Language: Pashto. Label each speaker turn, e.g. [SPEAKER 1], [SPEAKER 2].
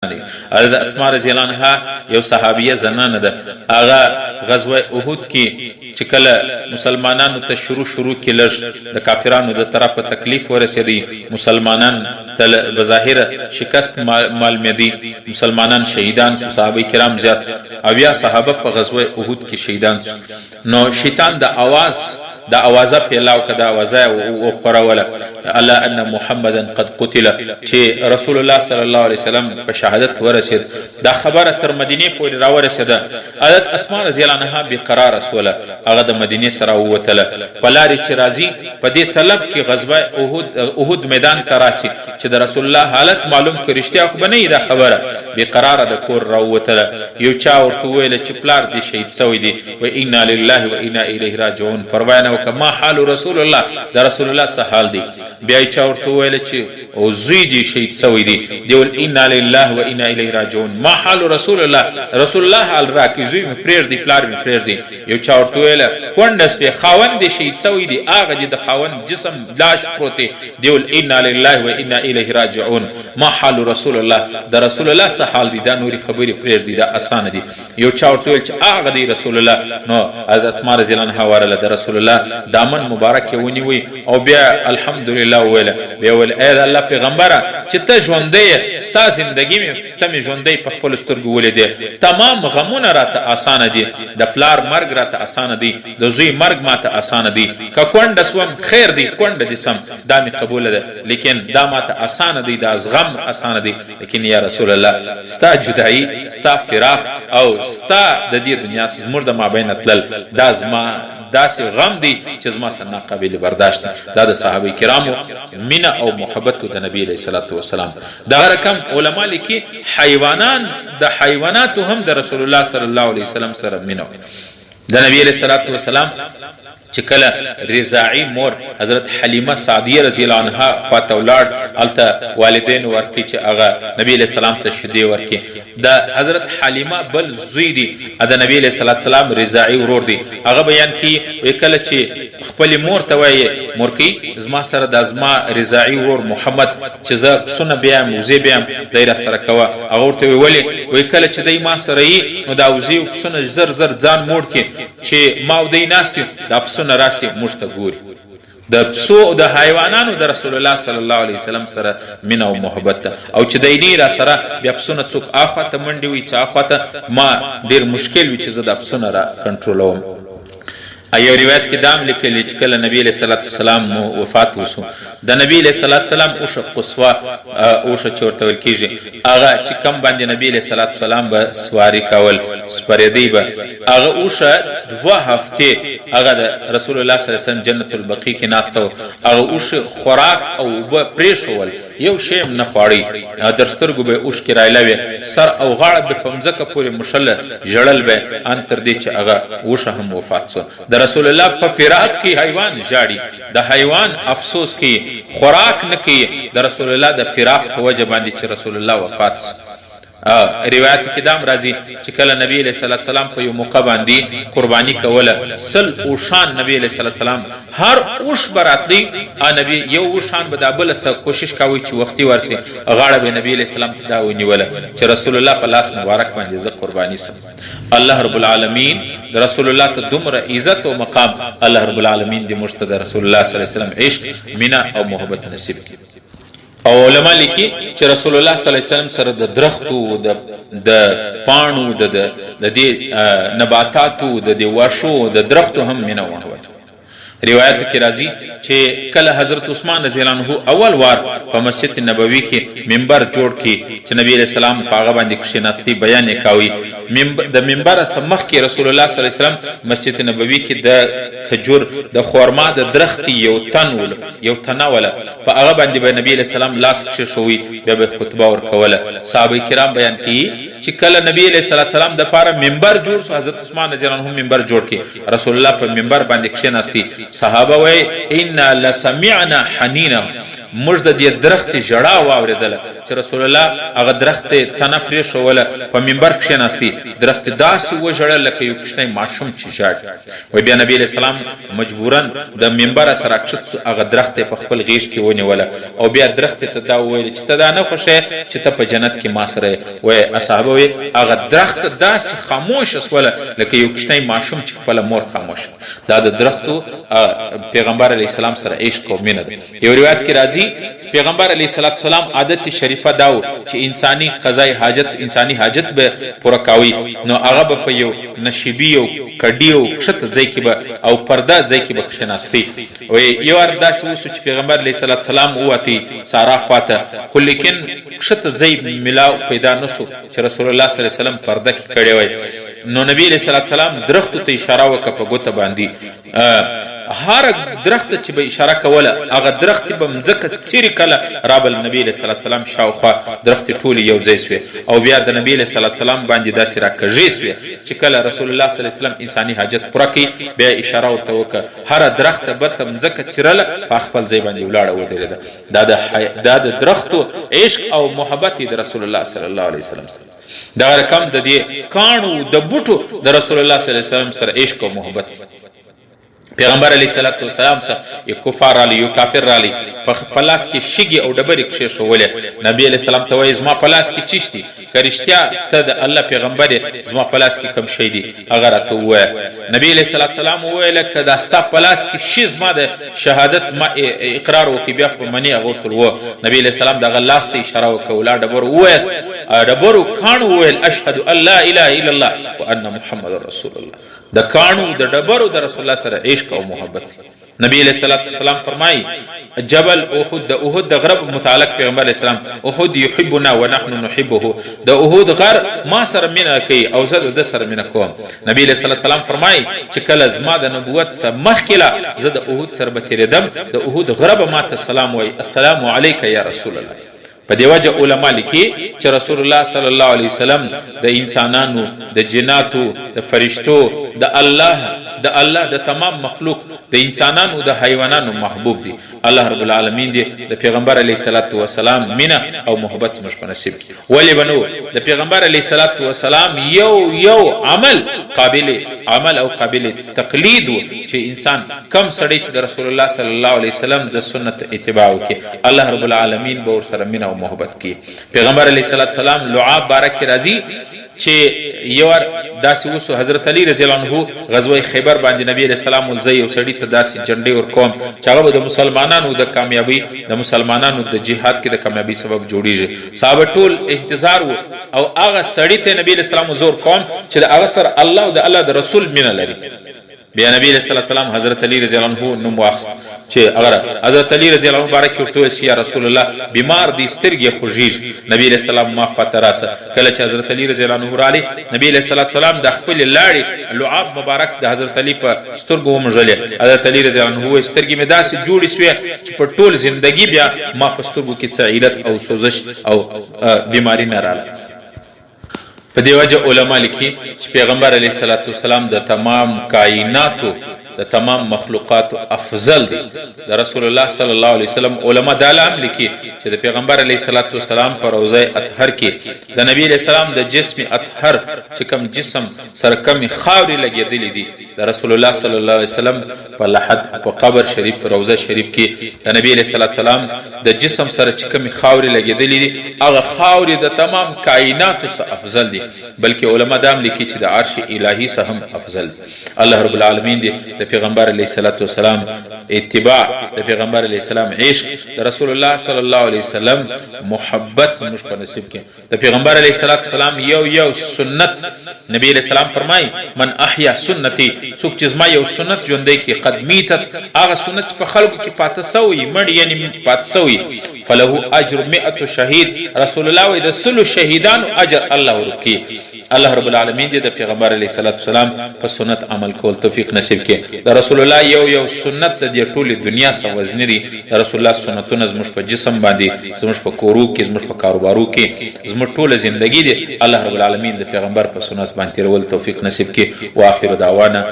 [SPEAKER 1] دی. حضرت اسماء رضی الله عنها یو صحابیه زنانه ده، هغه غزوه احد کې چې کله مسلمانانو ته شروع شروع کې لږ د کافرانو د طرفه تکلیف ورسېدی، مسلمانان ته بظاهره شکست معلومېدی، مسلمانان شهیدان سو، صحابه کرام زیات 70 صحابه په غزوه احد کې شهیدان سو، نو شیطان د اواز دا اوازه پیلاو که دا اوازه وخوروله، الا ان محمدا قد قتل، چې رسول الله صلی الله علیه وسلم په شهادت ورسید. دا خبره تر مدینې پورې راورسېده. حضرت اسماء رضی الله عنها بې قراره سوله، هغه د مدینې سره ووتله، په لارې چې راځي په دې طلب کې غزوه احد احد میدان ته راسي چې د رسول الله حالت معلوم کړي، رښتیا خو به نه وي دا خبره. بې قراره د کور راووتله، یو چا ورته وویل چې پلار دې شهید سوی دی. و انا لله و انا الیه راجعون، پروا نه وکړه، ما حال رسول الله، د رسول الله څه حال دی؟ بیا یې چا ورته وویل چې او زوی دې شهید سوی دی. دی ول انا لله و انا الیه راجعون، ما حال رسول الله، رسول الله حال راکړي، زوی مې پرېږدي، پلار مې پرېږدي. یو چا ورته وویل کونډه سوې، خاوند دې شهید سوی دی، هغه دې د خاوند جسم لاش پروت دی. دی ول انا لله و انا الیه راجعون، ما حال رسول الله، د رسول الله څه حال دی؟ دا نورې خبرې پرېږدي، دا اسانه دي. یو چا ورته وویل چې هغه دی رسول الله. نو حضرت اسماء رضی الله عنها ورله د رسول الله دامن مبارک یې ونیوی او بیا الحمدلله وویله. بیا وویل ای د الله پیغمبره، چې ته ژوندی یې، ستا زندګي مې ته مې ژوندی په خپلو سترګو ولیدې، تمام غمونه راته اسانه دي، د پلار مرګ راته اسانه دی، د زوی مرګ ماته اسانه دی، که کونډه سوم خیر دی، کونډه دې سم، دا مې قبوله ده، لیکن دا ماته اسانه دی، دا زغم اسانه دی، لیکن یا رسول الله ستا جدائی، ستا فراق او ستا د دې دنیا څخه زموږ د مابین تلل، دا زما داسې غم دی چې زما سره ناقابل برداشت دی. دا د صحابه کرامو مینه او محبت د نبی علیه الصلاة والسلام. دغه رقم علما لیکي حیوانان، د حیواناتو هم د رسول الله صلی الله علیه وسلم سره مینه. د نبی علیه الصلاة والسلام چې کله رضاعي مور حضرت حلیمه سعدیه رضی الله عنها خواته ولاړ، هلته والدین ورکړي چې هغه نبی علیه السلام ته شیدې ورکړي. د حضرت حلیمه بل زوی دی، د نبی علیه الصلاة والسلام رضاعي ورور دی، هغه بیان کوي، وایي کله چې خپلې مور ته وایي، مورکۍ زما سره دا زما رضاعي ورور محمد چې زه پسونه بیایم، وزې بیایم، دی راسره کوه. هغه ورته وایي ولې؟ وایي کله چې دی ما سره یي نو دا وزې او پسونه زر زر ځان موړ کړي، چې ما او دی ناست یو دا پسونه راسي موږ ته ګوري. د پسو او د حیوانانو د رسول الله صلی الله علیه وسلم سره مینه او محبت ده، او چې دی نه را سره بیا پسونه څوک اخوا ته منډې وي چې اخوا ته، ما ډیر مشکل وي چې زه دا پسونه را کنټرولوم. یو روایت کې دام لیکلی چې کله نبی علیه الصلاة والسلام وفات وسو، د نبی علیه الصلاة والسلام اوښه قصوه اوښه چې ورته ویل کېږي، هغه چې کوم باندې نبی علیه الصلاة والسلام به سواري کول، سپرېدی به، هغه اوښه 2 هفتې هغه د رسول الله صلی الله علیه وسلم جنت البقیع کې ناسته وه. هغه اوښې خوراک او اوبه پرېښول، یو شی هم نه خواړی، در سترګو به یې اوښکې رایله وې، سر او غاړه به په مځکه پورې مښله، ژړل به ان تر دې چې هغه اوښه هم وفات شوه. د رسول الله په فراق کې حیوان ژاړي، د حیوان افسوس کوي، خوراک نه کوي د رسول الله د فراق په وجه باندې چې رسول الله وفات شو. روایتو کې دام راځي چې کله نبی علیه الصلاة والسلام په یو موقع باندې قرباني کوله، 100 اوښان نبی علیه الصلاة والسلام، هر اوښ به راتلی، نبی یو اوښان به دا بل څه کوشش کاوه چې وختي ورشي، غاړه به نبی علیه السلام ته دا ونیوله چې رسول الله په لاس مبارک باندې زه قرباني سم. الله رب العالمین د رسول الله ته دومره عزت او مقام، الله رب العالمین دې موږ ته د رسول الله صلی الله علیه وسلم عشق، مینه او محبت نصیب کړي. او علما لیکي چې رسول الله صلی الله علیه وسلم سره د درختو، د پاڼو، د دې نباتاتو، د دې واښو، د درختو هم مینه او محبت. روایتو کې راځي چې کله حضرت عثمان رضی الله عنه اول وار په مسجد نبوي کې منبر جوړ کړي چې نبی علیه السلام په هغه باندې کښېناستی، بیان یې کاوی، د منبر څخه مخکې رسول الله صلی الله علیه وسلم مسجد نبوي کې د کجور، د خورما د درختې یو تن ول یو تنه وله، په هغه باندې به نبی علیه السلام لاس کښېښوی، بیا به خطبه ورکوله. صحابه کرام بیان کوي چې کله نبی علیه السلام د پاره منبر جوړ سو، حضرت عثمان رضی الله عنه منبر جوړ کړي، رسول الله په منبر باندې کښېناستی، صحابه وایي انا لسمعنا حنینه، موږ د دې درختې ژړا واورېدله چې رسول الله هغه درخت تنه پرېښوله، په منبر کښېناستی، درخت داسې وژړل لکه یو کوچنی ماشوم چې ژاړي. وایي بیا نبي علیه السلام مجبوراً د منبره سره راکښته شو، هغه درخته یې په خپل غېږ کې ونیوله او بیا درختې ته دا وویل چې ته دا نه خوښوې چې ته په جنت کې ما سره یې؟ وایي اصحابه وایي هغه درخته داسې خاموشه شوله لکه یو کوچنی ماشوم چې خپله مور خاموشه. دا د درختو پیغمبر علیه السلام سره عشق او مینه ده. یو روایت کې راځي پیغمبر علیه الصلوة والسلام عادت شریفه دا و چې انساني قضاء حاجت، انساني حاجت به پوره کاوی نو هغه به په یو نشیبي او کډي او کښته ځای کې به او پرده ځای کې به کښیناستی. وایي یو وار داسې وشو چې پیغمبر علیه الصلوة والسلام ووتی سارا خواته خو لیکن کښته ځای ملاو پیدا نشو چې رسول الله صلی الله علیه وسلم پرده کې کړی وای نو نبی علیه الصلوة والسلام درختو ته اشاره وکړه په ګوته باندې، هر درخت چې به اشاره کوله هغه درخت به مځکه څیرې کله رابل نبی علیه الصلوة والسلام شاوخوا درختې ټولې یو ځای سوې او بیا د نبی علیه الصلوة والسلام باندې داسې راکږې سوې چې کله رسول الله صلی الله علیه وسلم انساني حاجت پوره کړي بیا یې اشاره ورته وکړه هره درخته برته مځکه څیرله په خپل ځای باندې ولاړه ودرېده. دا د دا د درختو عشق او محبت د رسول الله صلی الله علیه وسلم سره. دغه رقم د دې کاڼو د بوټو د رسول الله صلی الله علیه وسلم سره عشق او محبت. پیغمبر علیه الصلاۃ والسلام سره یو کفار رالی، یو کافر رالی، په خپل لاس کې شګي او ډبرې کښې ښولې. نبی علیه السلام ته وایي زما په لاس کې چیش دي؟ که رښتیا ته د الله پیغمبر یې زما په لاس کې کوم شی دي هغه راته ووایه. نبی علیه الصلاۃ والسلام وویل که دا ستا په لاس کې شی زما د شهادت زما اقرار وکړي بیا خو به منې. هغه ورته وو نبی علیه السلام دغه لاس ته اشاره وکړه ولا ډبرو ووایاست. ډبرو کاڼو وویل اشهد ان لا اله الا الله وان محمد رسول الله. د کاڼو د ډبرو د رسول الله سره عشق او محبت. نبی علیہ الصلوۃ والسلام فرمایي جبل احد، د احد د غره متعلق پیغمبر علیہ السلام احد یحبنا ونحن نحبه، د احد غر ما سره مینه کوي او زه د سره مینه کوم. نبی علیہ الصلوۃ والسلام فرمایي چې کله زما د نبوت څخه مخکې لا زه د احد سره به تیرېدم د احد غره به ما ته سلام وایي السلام علیک یا رسول الله. په دې وجه علما لیکي چې رسول الله صلی الله علیه وسلم د انسانانو، د جناتو، د فرشتو، د الله د الله د تمام مخلوق، د انسانانو، د حیوانانو محبوب دي. الله رب العالمین دې د پیغمبر علیه الصلاة والسلام مینه او محبت زموږ په نصیب کړي. ولې به نو د پیغمبر علیه الصلاة والسلام یو یو عمل قابل عمل او قابل تقلید و چې انسان کوم سړی چې د رسول الله صلی الله علیه وسلم د سنت اتباع وکړي الله رب العالمین به ورسره مینه او محبت کوي. پیغمبر علیه الصلاة والسلام لعاب باره کې راځي چې یو وار داسې وسو حضرت علی رضی الله عنه غزوه خیبر باندې نبی علیه السلام ول زه یو سړي ته داسې جنډې ورکوم چې هغه به د مسلمانانو د کامیابی د مسلمانانو د جهاد کې د کامیابی سبب جوړیږي. صحابه ټول انتظار وو او هغه سړي ته نبی علیه السلام زور کوم چې د هغه سره الله او د الله د رسول مینه لري. بیا نبی علیه الصلاة والسلام حضرت علی رضی الله عنه نوم واخست چې هغه حضرت علی رضی الله عنه مبارک ورته وویل چې یا رسول الله بیمار دی سترګې خوږیږي. نبی علیه السلام ما خواته راسه. کله چې حضرت علی رضی الله عنه رالی نبی علیه الصلاة والسلام د خپل لاړې لعاب مبارک د حضرت علی په سترګو ومږلې. حضرت علی رضی الله عنه وویل سترګې مې داسې جوړې شوې چې په ټول زندګي بیا ما په سترګو کې څه علت او سوزش او بیماری نه راله. په دې وجه علما لیکي چې پیغمبر علیه الصلاة والسلام د تمام کائناتو د تمام مخلوقاتو افضل دی. د رسول الله صلی الله علیه وسلم علما دا هم لیکي چې د پیغمبر علیه الصلاة والسلام په روضه اطهر کې د نبی علیه السلام د جسم اطهر چې کوم جسم سره کومې خاورې لګېدلې دي د رسول الله صلی الله علیه وسلم په لحد په قبر شریف روضه شریف کې د نبی علیه الصلاة والسلام د جسم سره چې کومې خاورې لګېدلې دي هغه خاورې د تمام کائناتو څخه افضل دي، بلکې علما دا هم لیکي چې د عرش الهي څخه هم افضل دي. الله رب العالمین دې د پیغمبر علیه الصلاة والسلام اتباع، د پیغمبر علیه السلام عشق، د رسول الله صلی الله علیه وسلم محبت زموږ په نصیب کړي. د پیغمبر علیه الصلاة والسلام یو یو سنت، نبی علیه السلام فرمایي من احیا سنتی، څوک چې زما یو سنت ژوندی کړي، قد میتت، هغه سنت چې په خلکو کې پاته سوی، مړ یعنی پاته سوی، فله اجر مئة شهید، رسول الله وایي د سلو شهیدانو اجر الله ورکړي. الله رب العالمین دې د پیغمبر علیه الصلاة والسلام په سنت عمل کول توفیق نصیب کړي. د رسول الله یو یو سنت د دې ټولې دنیا څخه وزني دي. د رسول الله سنتونه زموږ په جسم باندې، زموږ په کورو کې، زموږ په کاروبارو کې، زموږ ټوله زندګي دې الله رب العالمین د پیغمبر په سنت باندې تیرول توفیق نصیب کړي. واخر دعوانا.